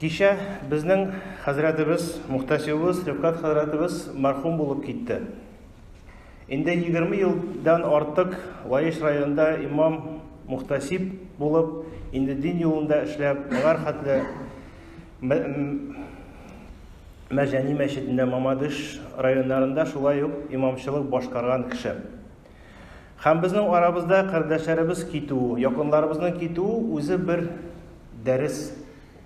Кичә безнең хәзрәтебез, мөхтәсибебез Рифкать хәзрәтебез мәрхүм булып китте. Инде 20 елдан артык Лаеш районында имам мөхтәсиб булып, инде дин юлында эшләп, моңар хәтле Мәрҗани мәчетендә, Мамадыш районнарында шулай ук имамчылык башкарган кеше. Һәм безнең арабызда кардәшләребез китү, якынларыбызның китүе үзе бер дәрес,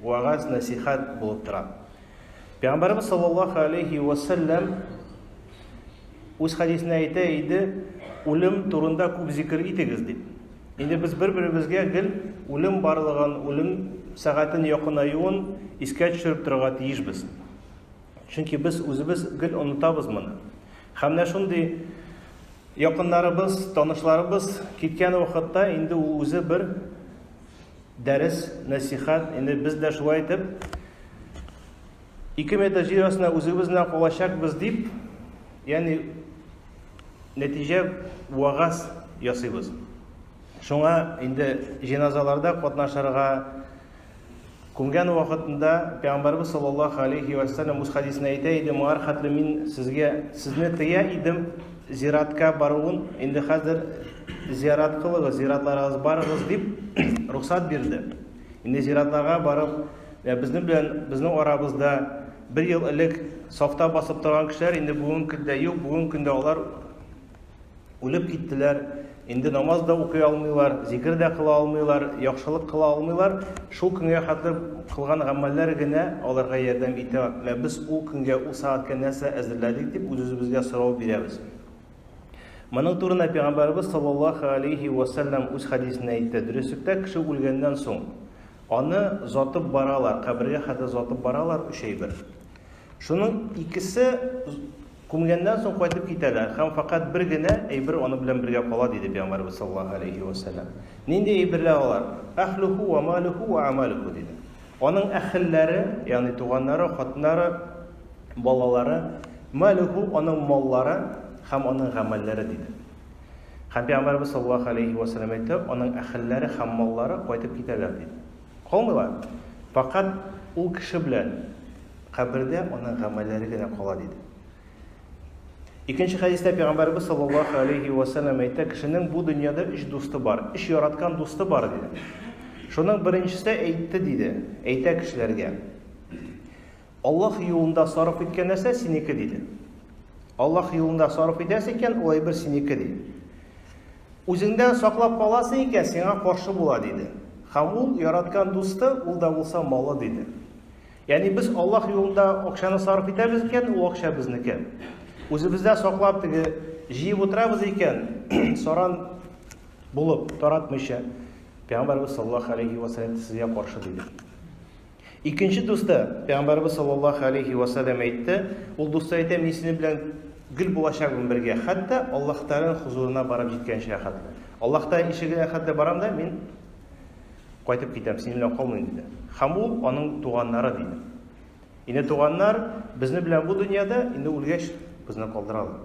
вәгазь, нәсихәт булып тора. Пәйгамбәребез саллаллаһу алейхи ва сәлләм үз хәдисендә әйтә иде, үлем турында күп зикер итегез дип. Инде без бер-беребезгә гел үлем барлыгын, үлем сәгатен якынаюын искә төшереп торырга тиешбез. Чөнки без үзебез гел онытабыз моны. Һәм менә шундый якыннарыбыз, танышларыбыз киткән вакытта инде ул үзе бер дәрес, нәсихәт. Инде без дә шулай итеп 2 метр җир астына үзебез белән калачакбыз дип, ягъни нәтиҗә вагаз ясыйбыз. Шуңа инде җеназаларда катнашырга Күмгән вакытында Пәйгамбәрбез саллаллаһу алейхи ва сәлләм үз хәдисендә әйтә иде, моңар хәтле мин сезгә сезне тыя идем зиратка баруын, инде хәзер зиярат кылыгыз, зиратларыгыз барыгыз дип рөхсәт бирде. Инде зиратларга барып, безнең белән безнең арабызда бер ел элек сафта басып торган кешеләр инде бүгенге көндә юк, бүгенге көндә алар Үлеп киттеләр, инде намаз да укый алмыйлар, зикер дә кыла алмыйлар, яхшылык кыла алмыйлар. Шул көнгә хәтле кылган гамәлләр генә аларга ярдәм итә. Менә без ул көнгә, ул сәгатькә нәрсә әзерләдек дип үз-үзебезгә сорау бирәбез. Моның турында Пәйгамбәребез саллаллаһу алейхи ва сәлләм үз хәдисендә әйтте. Дөреслектә кеше үлгәннән соң аны затып баралар, кабергә хәтле затып баралар өч әйбер. Шуның икесе күмгәннән соң кайтып китәләр һәм фәкать бер генә әйбер аны белән бергә кала, диде Пәйгамбәребез саллаллаһу алейһи вә сәлләм. Нинди әйберләр алар? Әхлүху вә малүху вә амалүху, диде. Аның әхелләре, ягъни туганнары, хатыннары, балалары, малүху, аның маллары һәм аның гамәлләре, диде. Һәм Пәйгамбәребез саллаллаһу алейһи вә сәлләм әйтте, аның әхелләре һәм маллары кайтып китәләр, диде. Калмыйлар. Фәкать ул кеше белән кабердә аның гамәлләре генә кала, диде. Икенче хәдистә Пәйгамбәребез саллаллаһу алейхи ва саллям әйтә, кешенең бу дөньяда өч дусты бар, өч яраткан дусты бар, диде. Шуның беренчесе әйтте, диде, әйтә кешеләргә. Аллаһ юлында сарыф иткән нәрсә синеке, диде. Аллаһ юлында сарыф итәсең икән, ул әйбер синеке, ди. Үзеңдән саклап каласың икән, сиңа каршы була, диде. Һәм ул яраткан дусты, ул да булса малы, диде. Ягъни без Аллаһ юлында акчаны сарыф итәбез икән, ул акча безнеке. Үзебездә саклап теге җыеп утырабыз икән, саран булып таратмыйча, Пәйгамбәрбез саллаллаһу алейхи ва саллям сезгә каршы диде. Икенче дусты Пәйгамбәрбез саллаллаһу алейхи ва саллям әйтте, ул дусты әйтә, мин синең белән гел булачакмын бергә, хәтта Аллаһ Тәгаләнең хозурына барып җиткәнчә хәтле. Аллаһ Тәгалә ишегенә хәтле барам да, мин Кайтып китәм, синең белән калмыйм, диде. Һәм ул аның туганнары, диде. Инде туганнар безне белән бу дөньяда, инде үлгәч безне калдыралар.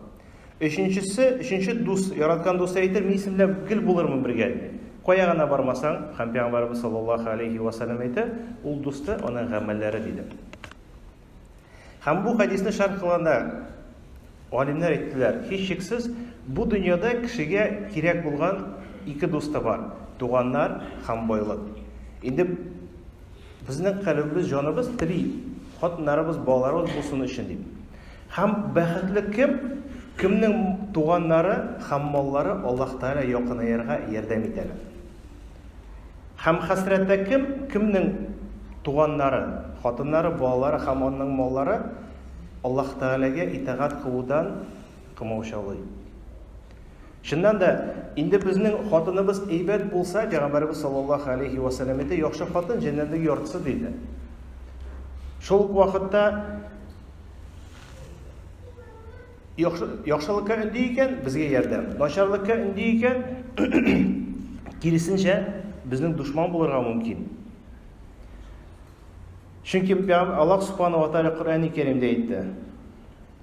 Өченчесе, өченче дус, яраткан дусты әйтер, мин синең белән гел булырмын бергә, диде. Кая гына бармасаң, һәм Пәйгамбәребез саллаллаһу алейхи ва саллям әйтә, ул дусты аның гамәлләре, диде. Һәм бу хәдисне шәрх кылганда галимнәр әйттеләр, һичшиксез, бу дөньяда кешегә кирәк булган ике дусты бар, туганнар һәм байлык. Инде безнең калебебез, җаныбыз тели, хатыннарыбыз, балаларыбыз булсын өчен дип. Һәм бәхетле кем? Кемнең туганнары һәм маллары Аллаһ Тәгалә якынаерга ярдәм итәләр. Һәм хәсрәттә кем? Кемнең туганнары, хатыннары, балалары һәм аның маллары Аллаһ Тәгаләгә итагать кылудан комаучалый. Чыннан да, инде безнең хатыныбыз әйбәт булса, Пәйгамбәребез саллаллаһу алейхи ва сәлләм әйтә, яхшы хатын җәннәтнең яртысы диде. Шул ук вакытта Яхшы, яхшылыкка өнди икән, безгә ярдәм. Начарлыкка өнди икән, киресенчә, безнең дошман булырга мөмкин. Чөнки Аллаһ Субхану ва Тааля Коръәни Кәримдә әйтте.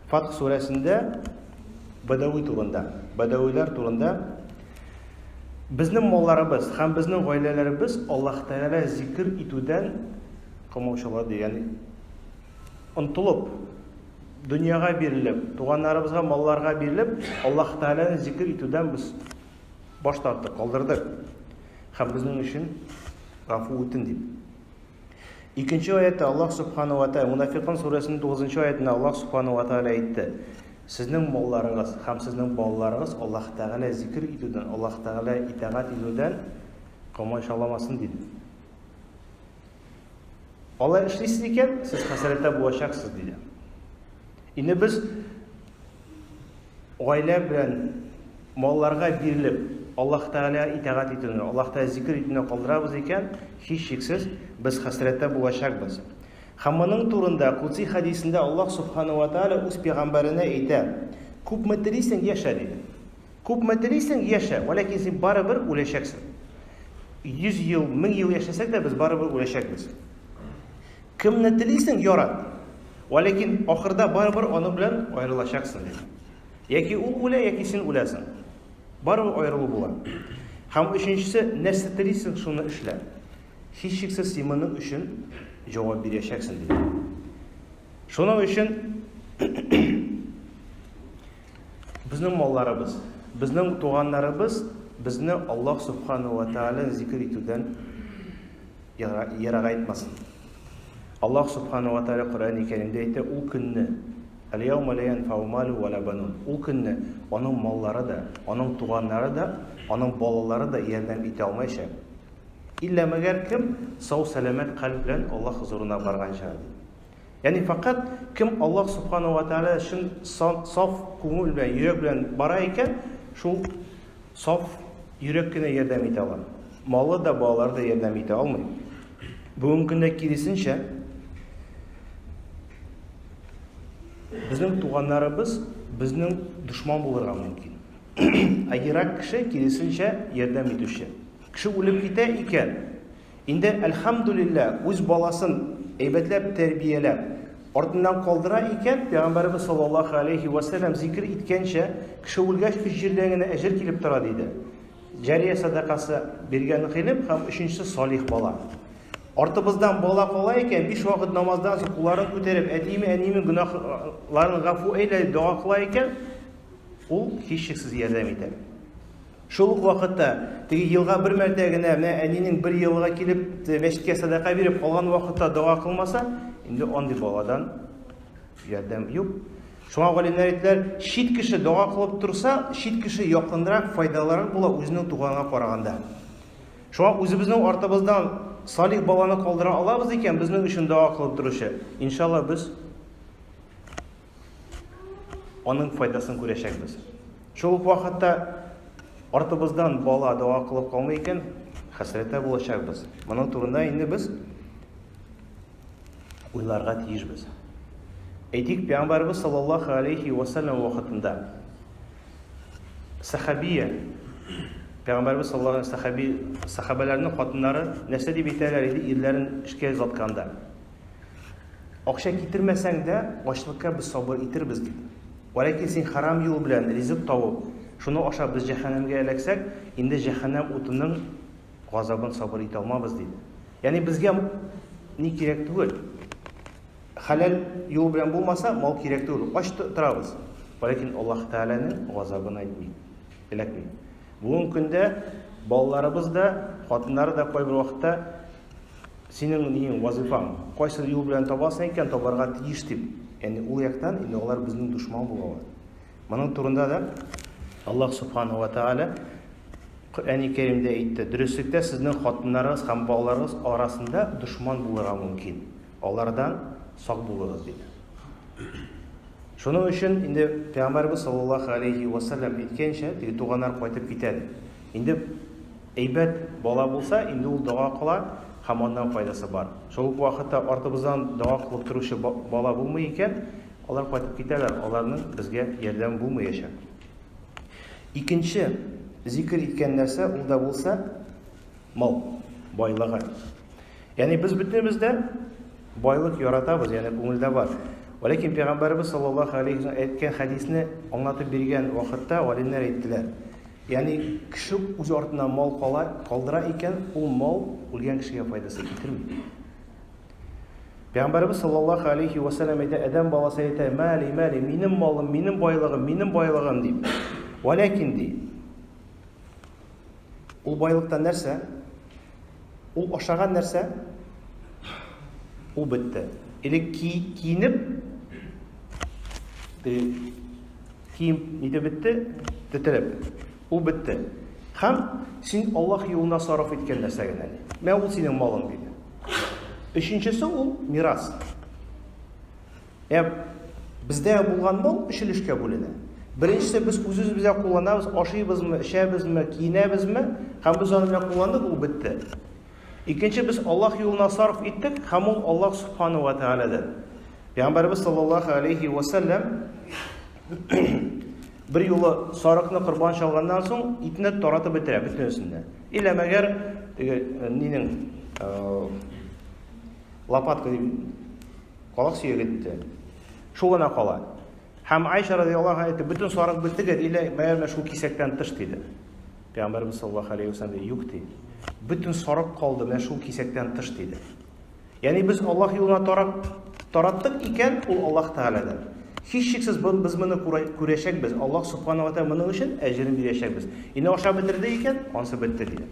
Фатх сүрәсендә бәдәви турында, бәдәвиләр турында безнең малларыбыз һәм безнең гаиләләребез Аллаһ Тәгалә зикер итүдән Комаучалады, ягъни онтылып, дөньяга бирелеп, туганнарыбызга, малларга бирелеп, Аллаһ Тәгаләне зикер итүдән без баш тарттык, калдырдык. Һәм безнең өчен гафу үтен дип. Икенче аятта Аллаһ Субхану ва Тааля Мунафикын сүрәсенең 9 аятында Аллаһ Субхану ва Тааля әйтте: Сезнең малларыгыз һәм сезнең балаларыгыз Аллаһ Тәгалә зикер итүдән, Аллаһ Тәгалә итагать итүдән комачауламасын диде. Алай эшлисез икән, сез хәсрәттә булачаксыз, диде. Инде без гаилә белән малларга бирелеп, Аллаһ Тәгалә итагать итүне, Аллаһ Тәгалә зикер итүне калдырабыз икән, һичшиксез без хәсрәттә булачакбыз. Һәм моның турында Кудси хәдисендә Аллаһ Субхану ва Тәгалә үз пәйгамбәренә әйтә: "Күпме телисең, яшә", диде. Күпме телисең, яшә, вәләкин син барыбер үләчәксең. 100 ел, 1000 ел яшәсәк тә, без барыбер үләчәкбез. Кемне телисең, ярат. Вәләкин ахырда барыбер аның белән аерылачаксың, диде. Яки ул үлә, яки син үләсең. Барыбер аерылу була. Һәм өченчесе, нәрсә телисең, шуны эшлә. Һичшиксез син моның өчен җавап бирәчәксең, диде. Шуның өчен Безнең малларыбыз, безнең туганнарыбыз безне Аллаһ Субхану ва Тааля зикер итүдән ерагайтмасын. Аллаһ Субхану ва Тааля Коръән Кәримдә әйтә, ул көнне Әл-яума ла янфау малу ва ла банун. Ул көнне аның маллары да, аның туганнары да, аның балалары да ярдәм итә алмаячак. Иллә мәгәр кем сау-сәламәт кальб белән Аллаһ хозурына барганча. Ягъни фәкать кем Аллаһ Субхану ва Тааля чын саф күңел белән, йөрәк белән бара икән, шул саф йөрәк кенә ярдәм итә ала. Малы да, балалары да ярдәм итә алмый. Бүгенге көндә киресенчә, безнең туганнарыбыз безнең дошман булырга мөмкин. Ә ерак кеше киресенчә ярдәм итүче. Кеше үлеп китә икән, Инде, әлхәмдүлилләһ, үз баласын әйбәтләп тәрбияләп, артыннан калдыра икән, Пәйгамбәребез саллаллаһу алейһи вә сәлләм зикер иткәнчә, кеше үлгәч өч җирдән генә әҗер килеп тора, диде. Җария сәдакасы, биргән гыйлем һәм өченчесе салих бала. Артыбыздан бала кала икән, биш вакыт намаздан соң кулларын күтәреп, әтием, әниемнең гөнаһларын гафу әйлә дип дога кыла икән, ул һичшиксез ярдәм итә. Шул ук вакытта, теге елга бер мәртә генә менә әнинең бер елга килеп мәчеткә сәдака биреп, калган вакытта дога кылмаса, инде андый баладан ярдәм юк. Шуңа галимнәр әйттеләр, чит кеше дога кылып торса, чит кеше якынрак, файдалырак була үзенең туганга караганда. Шуңа үзебезнең артыбыздан салих баланы калдыра алабыз икән, безнең өчен дога кылып торучы, иншалла без аның файдасын күрәчәкбез. Шул ук вакытта артыбыздан бала дога кылып калмый икән, хәсрәттә булачакбыз. Моның турында инде без уйларга тиешбез. Әйтик, Пәйгамбәрбез саллаллаху алейхи ва саллям вакытында сахабия Пәйгамбәрбез саллаллаху сахаби сахабәләрнең хатыннары нәрсә дип әйтәләр иде ирләрен эшкә озатканда? Акча китермәсәң дә, ачлыкка без сабыр итербез, дип. Вәләкин син хәрам юл белән ризык табып, шуны ашап без җәһәннәмгә эләксәк, инде җәһәннәм утының газабын сабыр итә алмабыз, диде. Ягъни безгә ни кирәк түгел. Хәләл юл белән булмаса, мал кирәк түгел. Ач торабыз. Вәләкин Аллаһ Тәгаләнең газабын әйтми, эләкми. Бүгенге көндә балаларыбыз да, хатыннары да кайбер вакытта Синең ниең, вазыйфаң, кайсы юл белән табасың икән, табарга тиеш дип. Ягъни ул яктан инде алар безнең дошман булалар. Моның турында да Аллаһ Субхану ва Тааля Коръәни Кәримдә әйтте, дөреслектә сезнең хатыннарыгыз һәм балаларыгыз арасында дошман булырга мөмкин. Алардан сак булыгыз, диде. Шуның өчен инде Пәйгамбәрбез саллаллаһу алейхи ва саллям әйткәнчә, теге туганнар кайтып китә. Инде Әйбәт бала булса, инде ул дога кыла һәм аннан файдасы бар. Шул ук вакытта артыбыздан дога кылып торучы бала булмый икән, алар кайтып китәләр, аларның безгә ярдәме булмаячак. Икенче зикер иткән нәрсә, ул да булса мал, байлыгы. Ягъни без бөтенебез дә байлык яратабыз, ягъни күңелдә бар. Вәләкин пәйгамбәребез саллаллаһу алейһи ва әйткән хәдисне аңлатып биргән вакытта галимнәр әйттеләр. Ягъни кеше үз артына мал кала, калдыра икән, ул мал үлгән кешегә файдасы китерми. Пәйгамбәребез саллаллаһу алейхи ва сәлләм әйтә, адәм баласы әйтә, мәли, мәли, минем малым, минем байлыгым, минем байлыгым дип. Вәләкин ди. Ул байлыктан нәрсә? Ул ашаган нәрсә? Ул бетте. Или ки, киенеп, кием нидә бетте? Тетереп. Ул бетте. Һәм син Аллаһ юлына сарыф иткән нәрсә генә. Менә ул синең малың диде. Өченчесе ул мирас. Ә бездә булган мал өч өлешкә бүленә. Беренчесе без үз-үзебезгә кулланабыз, ашыйбызмы, эчәбезме, киенәбезме, һәм без аны белән кулландык, ул бетте. Икенче без Аллаһ юлына сарыф иттек, һәм ул Аллаһ субхану ва тааладан. Пәйгамбәрбез саллаллаһу алейхи ва саллям бер юлы сарыкны корбан чалганнан соң итне таратып бетерә бөтенесен дә. Илә мәгәр теге э, нинең э, лопатка дип Калак сөяге диде. Шул гына кала. Һәм Айша радиаллаһу анha әйтте, бөтен сарык бетте, или мәгәр менә шул кисәктән тыш диде. Пәйгамбәрбез саллаллаһу алейхи вәсәлләм диде, юк ди. Бөтен сарык калды, менә шул кисәктән тыш диде. Ягъни без Аллаһ юлына тарап тараттык икән, ул Аллаһ Тәгаләдән. Һичшиксез без моны күрәчәкбез. Аллаһ субхана ва тәгалә моның өчен әҗерен бирәчәкбез. Инде ашап бетерде икән, ансы бетте диде.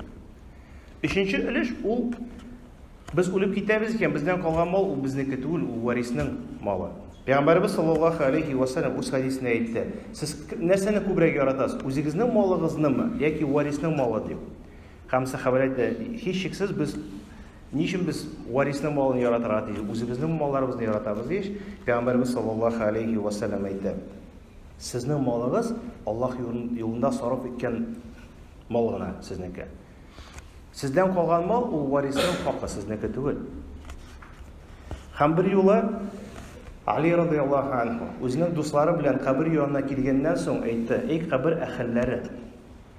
Өченче өлеш ул Без үлеп китәбез икән, бездән калган мал ул безнеке түгел, ул варисның малы. Пәйгамбәребез саллаллаһу алейхи ва саллям үз хәдисендә әйтте: "Сез нәрсәне күбрәк яратасыз, үзегезнең малыгызнымы яки варисның малы?" дип. Һәм сәхабәләр әйтте: "Һичшиксез без ни өчен без варисның малын яратырга тиеш? Үзебезнең малларыбызны яратабыз ич." Пәйгамбәребез саллаллаһу алейхи ва саллям әйтте: "Сезнең малыгыз Аллаһ юлында сарыф иткән мал гына сезнеке. Сездән калган мал ул варисның хакы, сезнеке түгел. Һәм бер юлы Али радыяллаһу анху үзенең дуслары белән кабер янына килгәннән соң әйтте: "Эй кабер әһелләре,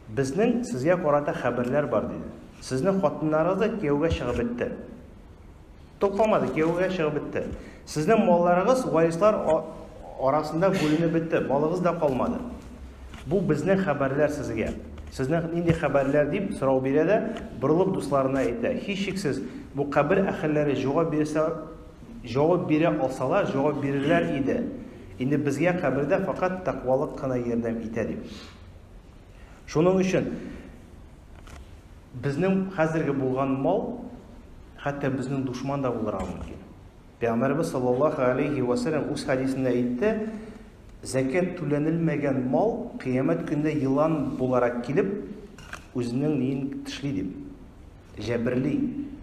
безнең сезгә карата хәбәрләр бар", диде. Сезнең хатыннарыгыз да кияүгә чыгып бетте. Тол калмады, кияүгә чыгып бетте. Сезнең малларыгыз варислар арасында бүленеп бетте, малыгыз да калмады. Бу безнең хәбәрләр сезгә. Сезнең нинди хәбәрләр дип сорау бирә дә, борылып дусларына әйтә. Һичшиксез, бу кабер әһелләре җавап бирсә, җавап бирә алсалар, җавап бирерләр иде. Инде безгә кабердә факат тәкъвалык кына ярдәм итә дип. Шуның өчен Безнең хәзерге булган мал хәтта безнең душман да булырга мөмкин. Пәйгамбәребез саллаллаһу алейхи ва саллям үз хәдисендә әйтте, зәкят түләнелмәгән мал кыямәт көндә елан буларак килеп, үзенең ниен тешли дип, җәберли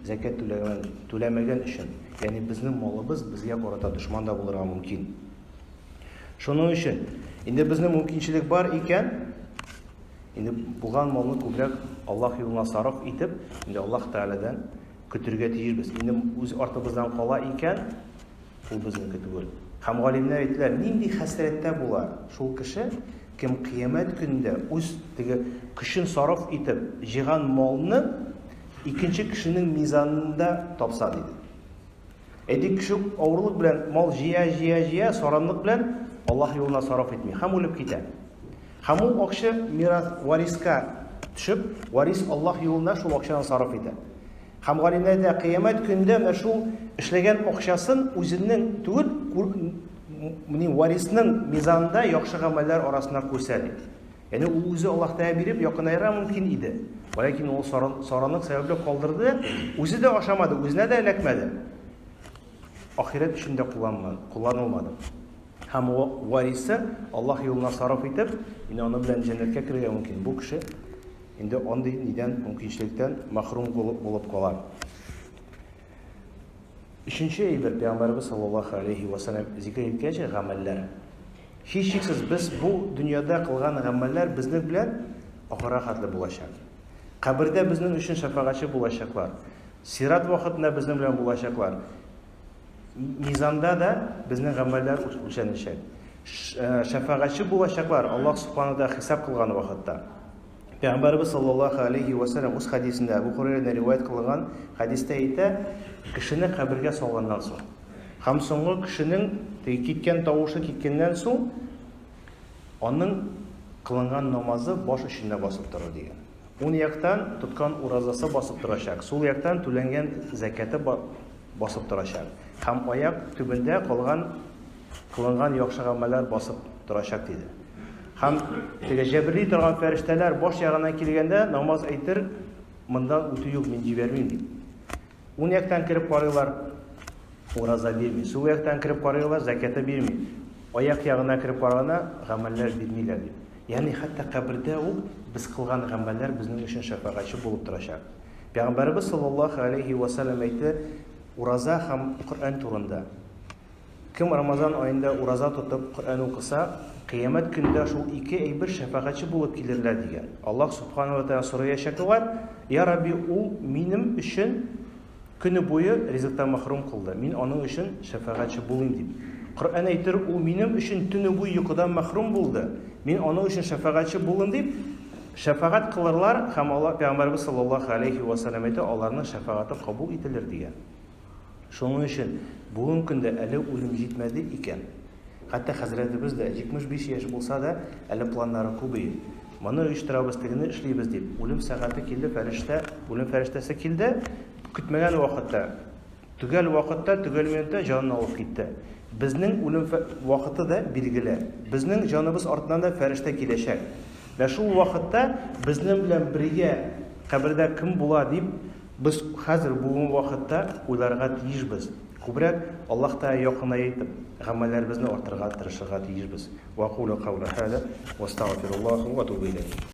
зәкят түләгән, түләмәгән өчен. Ягъни безнең малыбыз безгә карата дошман да булырга мөмкин. Шуның өчен инде безнең мөмкинчелек бар икән, Инде булган малны күбрәк Аллаһ юлына сарыф итеп, инде Аллаһ Тәгаләдән көтергә тиешбез. Инде үз артыбыздан кала икән, ул безнеке түгел. Һәм галимнәр әйттеләр, нинди хәсрәттә була шул кеше, кем кыямәт көнендә үз теге көчен сарыф итеп җыйган малны икенче кешенең мизанында тапса, диде. Әйтик, кеше авырлык белән мал җыя, җыя, җыя, саранлык белән Аллаһ юлына сарыф итми һәм үлеп китә. Һәм ул акча мирас вариска төшеп, варис Аллаһ юлына шул акчаны сарыф итә. Һәм галимнәр әйтә, кыямәт көнендә менә шул эшләгән акчасын үзенең түгел, ни варисның мизанында яхшы гамәлләр арасында күрсә ди. Ягъни ул үзе Аллаһ Тәгалә биреп якынаерга мөмкин иде. Ләкин ул саранлык сәбәпле калдырды, үзе дә ашамады, үзенә дә эләкмәде. Ахирәт өчен дә кулланылмады. Һәм варисы Аллаһ юлына сарыф итеп, инде аны белән җәннәткә керергә мөмкин. Бу кеше инде андый нидән, мөмкинчелектән мәхрүм булып кала. Өченче әйбер, Пәйгамбәребез саллаллаһу алейхи ва саллям зикер иткәнчә, гамәлләр. Һичшиксез без бу дөньяда кылган гамәлләр безнең белән ахырга хәтле булачак. Кабердә безнең өчен шәфәгатьче булачаклар. Сират вакытында безнең белән булачаклар. Мизанда да безнең гамәлләр үлчәнәчәк. Шәфәгатьче булачаклар Аллаһ Субхану да хисап кылган вакытта. Пәйгамбәребез саллаллаһу алейхи ва саллям үз хәдисендә Әбу Хурайрадан риваять кылынган хәдистә әйтә, кешене кабергә салганнан соң һәм соңгы кешенең теге киткән тавышы киткәннән соң аның кылынган намазы баш өчендә басып торыр дигән. Ун яктан тоткан уразасы басып торачак, сул яктан түләнгән зәкяты басып торачак. Һәм аяк төбендә калган кылынган яхшы гамәлләр басып торачак, диде. Һәм теге җәберли торган фәрештәләр баш ягына килгәндә намаз әйтер, моннан үтү юк, мин җибәрмим, дип. Уң яктан кереп карыйлар, ураза бирми. Сул яктан кереп карыйлар, зәкяты бирми. Аяк ягына кереп караганда, гамәлләр бирмиләр, дип. Ягъни хәтта кабердә үк без кылган гамәлләр безнең өчен шәфәгатьче булып торачак. Пәйгамбәребез саллаллаһу алейһи ва сәлләм әйтте, ураза һәм Коръән турында. Кем Рамазан аенда ураза тотып, Коръән укыса, кыямәт көнендә шул ике әйбер шәфәгатьче булып килерләр, дигән. Аллаһ Субхана ва Тәгалә сораячаклар, Я Рабби, ул минем өчен көне буе ризыктан мәхрүм кылды, мин аның өчен шәфәгатьче булыйм, дип. Коръән әйтер, ул минем өчен төне буе йокыдан мәхрүм булды, мин аның өчен шәфәгатьче булыйм, дип, шәфәгать кылырлар һәм Аллаһ Пәйгамбәребез саллаллаһу алейһи ва сәлләм әйтә, аларның шәфәгате кабул ителер, дигән. Шуның өчен бүгенге көндә әле үлем җитмәде икән, хәтта хәзрәтебез дә 75 яшь булса да, әле планнары күп ие. Моны оештырабыз, тегене эшлибез дип. Үлем сәгате килде, фәрештә, үлем фәрештәсе килде, көтмәгән вакытта, төгәл вакытта, төгәл минутта җанын алып китте. Безнең үлем вакыты да билгеле. Безнең җаныбыз артыннан да фәрештә киләчәк. Вә шул вакытта безнең белән бергә кабердә кем була дип, Без хәзер бүгенге вакытта уйларга тиешбез. Күбрәк Аллаһ Тәгаләгә якынайтып, гамәлләребезне арттырырга тырышырга тиешбез. Вә акулу каули һаза, вә астагфируллаһ вә атубу иләйһ.